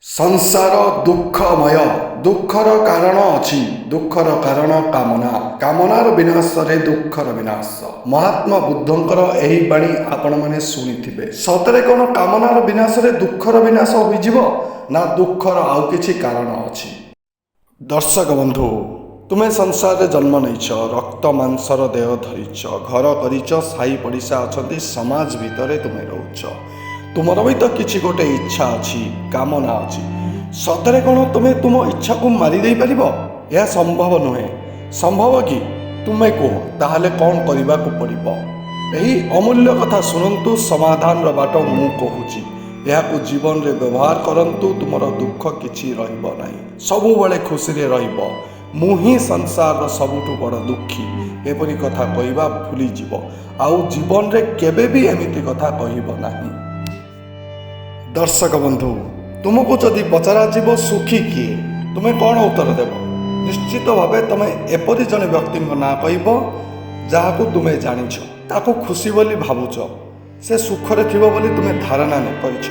ସଂସାର ଦୁଃଖମୟ। ଦୁଃଖର କାରଣ ଅଛି। ଦୁଃଖର କାରଣ କାମନା। କାମନାର ବିନାଶରେ ଦୁଃଖର ବିନାଶ। ମହାତ୍ମା ବୁଦ୍ଧଙ୍କର ଏହି ବାଣୀ ଆପଣମାନେ ଶୁଣିଥିବେ। ସତରେ କ'ଣ କାମନାର ବିନାଶରେ ଦୁଃଖର ବିନାଶ ହୋଇଯିବ, ନା ଦୁଃଖର ଆଉ କିଛି କାରଣ ଅଛି? ଦର୍ଶକ ବନ୍ଧୁ, ତୁମେ ସଂସାରରେ ଜନ୍ମ ନେଇଛ, ରକ୍ତ ମାଂସର ଦେହ ଧରିଛ, ଘର କରିଛ, ସାହି ପଡ଼ିଶା ଅଛନ୍ତି, ସମାଜ ଭିତରେ ତୁମେ ରହୁଛ। ତୁମର ବି ତ କିଛି ଗୋଟେ ଇଚ୍ଛା ଅଛି, କାମନା ଅଛି। ସତରେ କ'ଣ ତୁମେ ତୁମ ଇଚ୍ଛାକୁ ମାରି ଦେଇପାରିବ? ଏହା ସମ୍ଭବ ନୁହେଁ। ସମ୍ଭବ କି? ତୁମେ କୁହ, ତାହେଲେ କ'ଣ କରିବାକୁ ପଡ଼ିବ? ଏହି ଅମୂଲ୍ୟ କଥା ଶୁଣନ୍ତୁ। ସମାଧାନର ବାଟ ମୁଁ କହୁଛି। ଏହାକୁ ଜୀବନରେ ବ୍ୟବହାର କରନ୍ତୁ। ତୁମର ଦୁଃଖ କିଛି ରହିବ ନାହିଁ, ସବୁବେଳେ ଖୁସିରେ ରହିବ। ମୁଁ ହିଁ ସଂସାରର ସବୁଠୁ ବଡ଼ ଦୁଃଖୀ, ଏପରି କଥା କହିବା ଭୁଲିଯିବ। ଆଉ ଜୀବନରେ କେବେ ବି ଏମିତି କଥା କହିବ ନାହିଁ। ଦର୍ଶକ ବନ୍ଧୁ, ତୁମକୁ ଯଦି ପଚରାଯିବ ସୁଖୀ କିଏ, ତୁମେ କ'ଣ ଉତ୍ତର ଦେବ? ନିଶ୍ଚିତ ଭାବେ ତୁମେ ଏପରି ଜଣେ ବ୍ୟକ୍ତିଙ୍କ ନାଁ କହିବ ଯାହାକୁ ତୁମେ ଜାଣିଛ, ତାକୁ ଖୁସି ବୋଲି ଭାବୁଛ, ସେ ସୁଖରେ ଥିବ ବୋଲି ତୁମେ ଧାରଣା କରିଛ।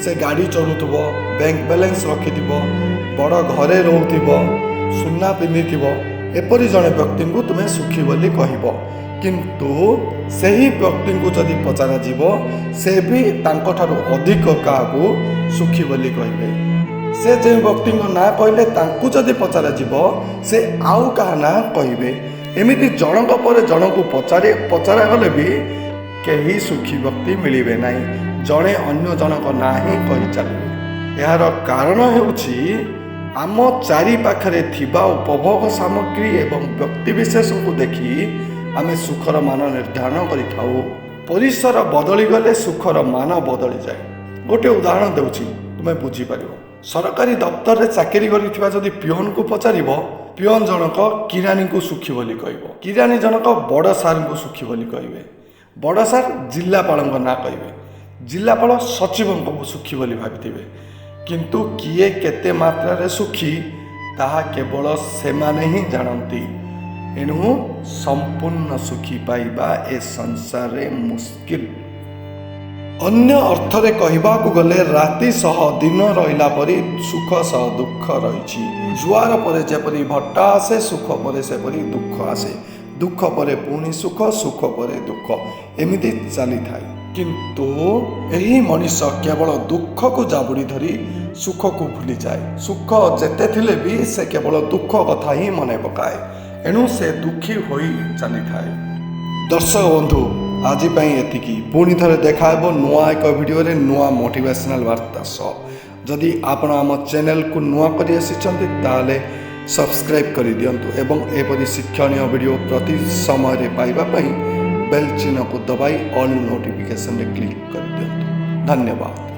ସେ ଗାଡ଼ି ଚଢ଼ୁଥିବ, ବ୍ୟାଙ୍କ ବାଲାନ୍ସ ରଖିଥିବ, ବଡ଼ ଘରେ ରହୁଥିବ, ସୁନା ପିନ୍ଧିଥିବ। ଏପରି ଜଣେ ବ୍ୟକ୍ତିଙ୍କୁ ତୁମେ ସୁଖୀ ବୋଲି କହିବ। କିନ୍ତୁ ସେହି ବ୍ୟକ୍ତିଙ୍କୁ ଯଦି ପଚରାଯିବ, ସେ ବି ତାଙ୍କଠାରୁ ଅଧିକ କାହାକୁ ସୁଖୀ ବୋଲି କହିବେ। ସେ ଯେଉଁ ବ୍ୟକ୍ତିଙ୍କ ନାଁ କହିଲେ, ତାଙ୍କୁ ଯଦି ପଚରାଯିବ, ସେ ଆଉ କାହା ନାଁ କହିବେ। ଏମିତି ଜଣଙ୍କ ପରେ ଜଣଙ୍କୁ ପଚରାଗଲେ ବି କେହି ସୁଖୀ ବ୍ୟକ୍ତି ମିଳିବେ ନାହିଁ। ଜଣେ ଅନ୍ୟ ଜଣଙ୍କ ନାଁ ହିଁ କହି ଚାଲିବେ। ଏହାର କାରଣ ହେଉଛି ଆମ ଚାରିପାଖରେ ଥିବା ଉପଭୋଗ ସାମଗ୍ରୀ ଏବଂ ବ୍ୟକ୍ତିବିଶେଷଙ୍କୁ ଦେଖି ଆମେ ସୁଖର ମାନ ନିର୍ଦ୍ଧାରଣ କରିଥାଉ। ପରିସର ବଦଳିଗଲେ ସୁଖର ମାନ ବଦଳିଯାଏ। ଗୋଟେ ଉଦାହରଣ ଦେଉଛି, ତୁମେ ବୁଝିପାରିବ। ସରକାରୀ ଦପ୍ତରରେ ଚାକିରି କରିଥିବା ଯଦି ପିଅନକୁ ପଚାରିବ, ପିଅନ ଜଣକ କିରାନୀଙ୍କୁ ସୁଖୀ ବୋଲି କହିବ। କିରାନୀ ଜଣକ ବଡ଼ ସାର୍ଙ୍କୁ ସୁଖୀ ବୋଲି କହିବେ। ବଡ଼ ସାର୍ ଜିଲ୍ଲାପାଳଙ୍କ ନାଁ କହିବେ। ଜିଲ୍ଲାପାଳ ସଚିବଙ୍କୁ ସୁଖୀ ବୋଲି ଭାବିଥିବେ। କିନ୍ତୁ କିଏ କେତେ ମାତ୍ରାରେ ସୁଖୀ, ତାହା କେବଳ ସେମାନେ ହିଁ ଜାଣନ୍ତି। ଏଣୁ ସମ୍ପୂର୍ଣ୍ଣ ସୁଖୀ ପାଇବା ଏ ସଂସାରରେ ମୁସ୍କିଲ। ଅନ୍ୟ ଅର୍ଥରେ କହିବାକୁ ଗଲେ, ରାତି ସହ ଦିନ ରହିଲା ପରି ସୁଖ ସହ ଦୁଃଖ ରହିଛି। ଜୁଆର ପରେ ଯେପରି ଭଟ୍ଟା ଆସେ, ସୁଖ ପରେ ସେପରି ଦୁଃଖ ଆସେ। ଦୁଃଖ ପରେ ପୁଣି ସୁଖ, ସୁଖ ପରେ ଦୁଃଖ, ଏମିତି ଚାଲିଥାଏ। କିନ୍ତୁ ଏହି ମଣିଷ କେବଳ ଦୁଃଖକୁ ଜାବୁଡ଼ି ଧରି ସୁଖକୁ ଭୁଲିଯାଏ। ସୁଖ ଯେତେ ଥିଲେ ବି ସେ କେବଳ ଦୁଃଖ କଥା ହିଁ ମନେ ପକାଏ। ଏଣୁ ସେ ଦୁଃଖୀ ହୋଇ ଚାଲିଥାଏ। ଦର୍ଶକ ବନ୍ଧୁ, ଆଜି ପାଇଁ ଏତିକି। ପୁଣି ଥରେ ଦେଖା ହେବ ନୂଆ ଏକ ଭିଡ଼ିଓରେ ନୂଆ ମୋଟିଭେସନାଲ ବାର୍ତ୍ତା ସହ। ଯଦି ଆପଣ ଆମ ଚ୍ୟାନେଲକୁ ନୂଆ କରି ଆସିଛନ୍ତି, ତାହେଲେ ସବସ୍କ୍ରାଇବ୍ କରିଦିଅନ୍ତୁ ଏବଂ ଏପରି ଶିକ୍ଷଣୀୟ ଭିଡ଼ିଓ ପ୍ରତି ସମୟରେ ପାଇବା ପାଇଁ ବେଲ୍ ଚିହ୍ନକୁ ଦବାଇ ଅଲ୍ ନୋଟିଫିକେସନରେ କ୍ଲିକ୍ କରିଦିଅନ୍ତୁ। ଧନ୍ୟବାଦ।